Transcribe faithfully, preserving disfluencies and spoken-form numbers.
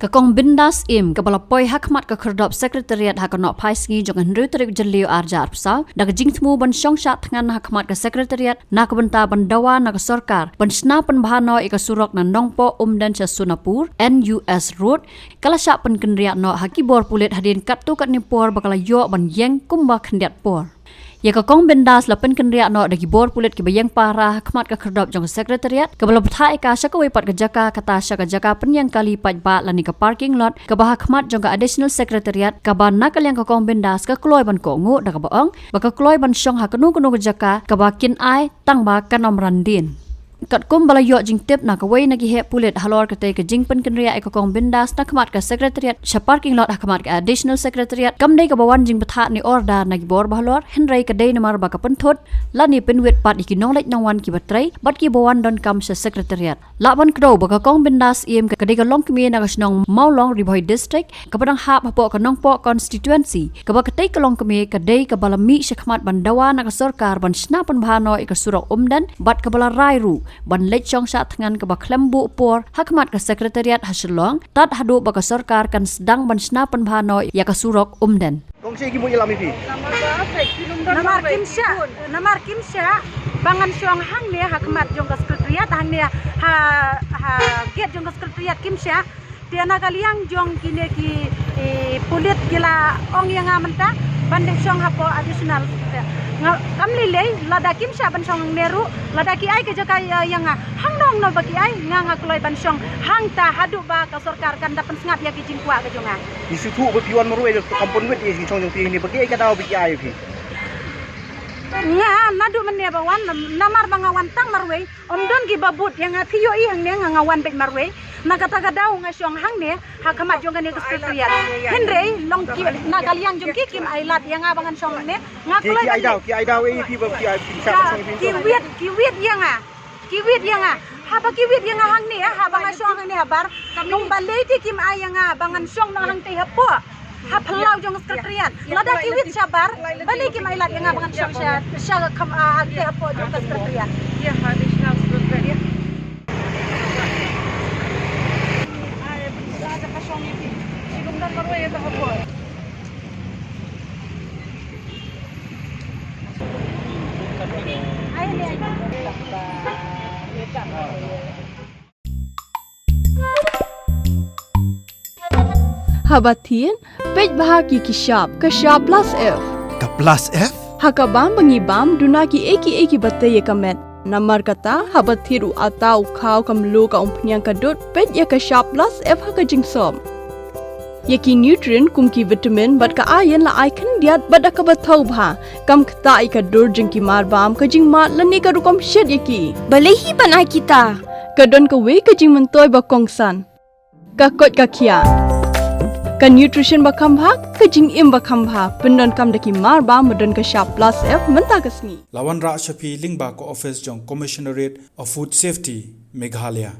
Ka Kong Bindas Syiem, kaba la poi ha khmat ka khyrdop Secretariat ha ka Nohphaisngi jong ka hynriew tarik Jylliew arhajar arphew saw, da ka jingthmu ban shong shad thngan ha khmat ka Secretariat na ka bynta ban dawa na ka sorkar ban shna pynbha noh ïa ka surok na Nongpoh Umden sha Sonapur, N U S Road, ka la shah pynkynriah noh ha ki bor pulit hadien katto katne por ba ka la ïoh ban ïeng kumba khyndiat por. Ïa ka Kong Bindas la pynkynriah noh da ki bor pulit kiba ïeng para ha khmat ka khyrdop jong ka Secretariat, kaba la bthah ïa ka sha kawei pat ka jaka, kata sha ka jaka pynïeng kali paidbah lane ka parking lot, kaba ha khmat jong ka Additional Secretariat, kaba na ka liang ka Kong Bindas ka kloi ban kohnguh da kaba ong ba ka kloi ban shong ha kano kano ka jaka kaba kin ai, tang ba kan ym ran dien. Katkum ba la ïoh jingtip na kawei na ki heh pulit halor katei ka jingpynkynriah ïa ka Kong Bindas na khmat ka Secretariat sha parking lot ha khmat ka Additional Secretariat, kam dei kaba wan jingbthah ne order na ki bor bahalor, hynrei ka dei namar ba ka pynthut lane pynwit pat ïa ki nongleit nongwan kiba trei bad kiba wan donkam sha Secretariat. Lah ban kdew ba ka Kong Bindas Syiem ka dei ka longkmie na ka shnong Mawlong, Ri Bhoi District, kaba dang hap hapoh ka Nongpoh Constituency, kaba katei ka longkmie ka dei kaba la mih sha khmat ban dawa na ka sorkar ban shna pynbha noh ïa ka surok Umden, bad kaba la rai ruh ban leit shong shad thngan kaba khlem buh por ha khmat ka Secretariat ha Shillong, tad haduh ba ka sorkar kan sdang ban shna pynbha noh ïa ka surok Umden. Kong, shaei ki mut ïalam ïa phi? Namar kim shah, namar kim shah ba ngan shong hangne ha khmat jong ka Secretariat, hangne ha, ha gate jong ka Secretariat kim shah. Te na ka liang jong kine ki, eh, pulit ki la ong ïa nga mynta ban dei shong hapoh Additional. Nga kam lei lei, lada kim shah ban shong hangne ruh, lada ki ai ka jaka ïa, ïa nga, hangno hangno ba ki ai, nga nga kloi ban shong hangta haduh ba ka sorkar kan da pynsngap ïa ki jingkwah ka jong nga. Ngi sngewthuh ba phi wan marwei, kam pynwit ïa ka jingshong jong phi hangne, ba kiei ka daw ba ki ai ïa phi? Nga naduh mynne ba wan, namar ba nga wan tang marwei, ym don kiba bud ïa nga, phi ïohi hangne nga, nga wan beit marwei. Na kata ka daw nga shong hangne ha khmat jong kane ka Secretariat. Hynrei long ki, na ka liang jong ki kim ai lad ïa nga ba ngan shong hangne. Nga kloi, ki ai daw, ki ai daw ïa phi ba ki ai, phi shah ban shong phi? Ki wit, ki wit ïa nga. Ki wit ïa nga. Haba ki wit ïa nga hangne, haba nga shong hangne habar, nong balei te kim ai ïa nga ba ngan shong noh hangtei hapoh, ha phyllaw jong ka Secretariat? Lada ki wit shabar, balei kim ai lad ïa nga ba ngan shong sha, sha kham, ah, hangtei hapoh jong ka Secretariat? Ïa, ha Additional Secretariat. Haba thied, peit bha ïa ki shap, ka shap plus F. Ka plus F? Ha ka bam ba ngi bam, duna kiei kiei kiba tei ïa ka met. Namar kata, haba thied u atta, u khaw, ka mluh, ka umphniang, ka dud, peit ïa ka shap plus F ha ka jingsop. Ïa ki nutrient kum ki vitamin bad ka iron la ai khyndiat bad da kaba thaw bha. Kam ktah ïa ka dur jong ki marbam, ka jingmad lane ka rukom shet ïa ki. Balei hi ban ai kita? Ka don kawei ka jingmyntoi ba kongsan. Ka koit ka khiah. Ka nutrition ba kham bha, ka jingim ba kham bha. Pyndonkam da ki marbam ba don ka shap plus F mynta ka sngi. La wanrah sha phi lyngba ka office jong Commissionerate of Food Safety, Meghalaya.